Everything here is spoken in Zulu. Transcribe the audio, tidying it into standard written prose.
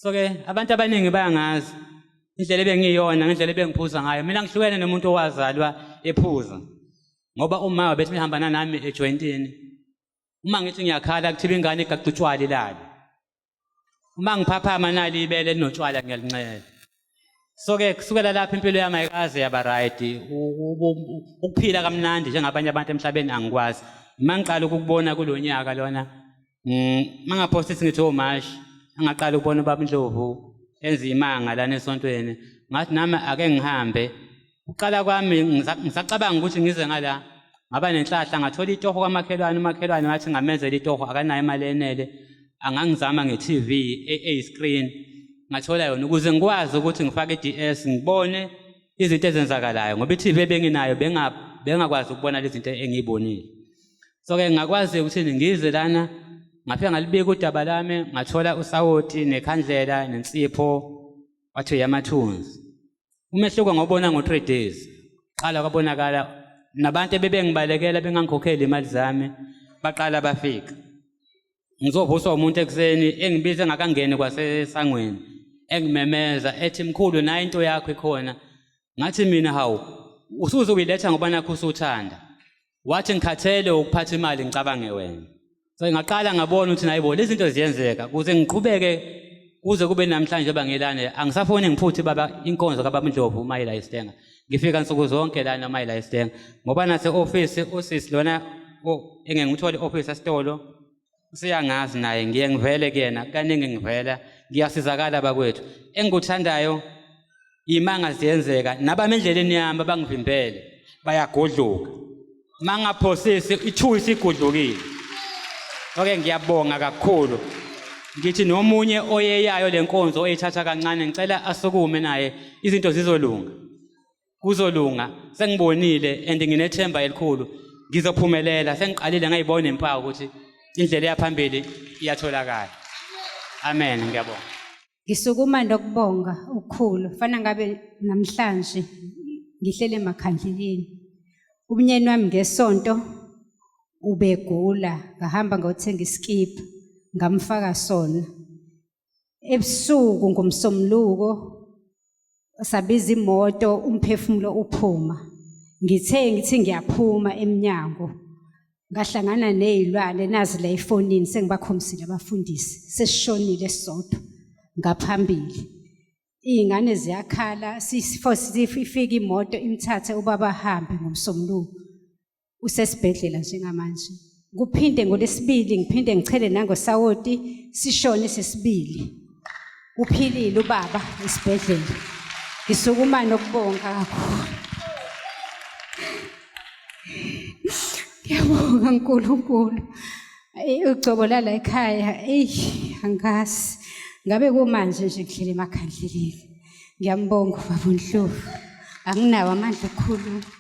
So ke abantu abaningi bayangazi indlela ebengiyona ngendlela ebengiphuza ngayo. Mina ngihlukene nomuntu owazalwa ephuza. Ngoba uma bethi behamba nami ejointini. Uma ngithi ngiyakhala kuthiwa ingane igaxa utshwala ilale. Uma ngiphaphama nali ibele elinotshwala ngiyalincela. So ke kusukela lapho impilo yami ayikaze yaba right. Ukuphila kamnandi njengabanye abantu emhlabeni angikwazi. Uma ngiqala ukukubona kulo nyaka lona mangaphosta ngithi omashi angaqala ukubona ubaba Ndlovu enza imanga lana esontweni ngathi nami ake ngihambe uqala kwami ngisacabanga ukuthi ngize ngala ngaba nenhlahla ngathola itoho kwamakhelwane umakhelwane ngathi ngamenzela itoho akanayo imali enele angangizama nge-TV eyi-screen ngathola yona ukuze ngikwazi ukuthi ngifake i-DS ngibone izinto ezenzakalayo ngoba i-TV ebenginayo bengakwazi ukubona lezi zinto engiyibonile. So ke ngakwazi ukuthi ngize lana ngafika ngalibika udaba lami ngathola usawoti nekhandlela nensipho wathi yamathunzi. Umehluko ngawubona ngo-3 days. Qala kwabonakala nabantu ebebengibalekela bengangikhokheli imali zami baqala bafika. Ngizovuswa umuntu ekuseni engibiza engakangeni kwasesangweni engimemeza ethi mkhulu nayi into yakho ikhona. Ngathi mina hawu usuze uyiletha ngoba nakho usuthanda. Wathi ngikhathele ukuphatha imali ngicabange wena. So ngaqala ngabona ukuthi nayibo lezi zinto ziyenzeka kuze ngiqhubeke kuze kube namhlanje bangilane angisafuni ngiphuthe baba inkonzo kababa Ndlovu uma ila istenga. Ngifika nsuku zonke lana uma ila istenga ngoba nase office usisi lona engeke ngithole office esitolo useyangazi naye ngiye ngivele kuyena kaningi ngivela ngiyasizakala bakwethu engikuthandayo imanga ziyenzeka nabami endleleni yami abangivimbele bayagudluka mangaphosisi ithuyi isigudlukile. Okay, ngiyabonga kakhulu. Ngithi nomunye oyeyayo lenkonzo oyithatha kancane ngicela asukume naye izinto zizolunga. Kuzolunga sengibonile and nginethemba elikhulu ngizophumelela sengiqalile ngayibona impawu ukuthi indlela eyaphambili iyatholakala. Amen, ngiyabonga. Ngisukuma nokubonga okukhulu fana ngabe namhlanje ngihlele emakhandleleni. Umnyeni wami ngesonto ubegula ngahamba ngayothenga isikibha ngamfaka sona. Ebusuku ngomsombuluko sabiza imoto umphefumulo uphuma. Ngithe ngithi ngiyaphuma emnyango ngahlangana nezilwane nazi la efonini sengibakhombisile abafundisi sesishonile sisodwa ngaphambili iy'ngane ziyakhala ifike imoto imthathe ubaba ahambe ngomsombuluko usesibhedlela njengamanje kuphinde ngolesibili ngiphinde ngichele nangosawoti sishone sesibili uphilile ubaba esibhedlela ngisukuma nokubonga kakhulu ngiyabonga nkulunkulu ugcobo lala ekhaya eyi angazi ngabe kumanje nje ngihlele emakhandleleni ngiyambonga ubaba uNdlovu anginawo amandla okukhuluma.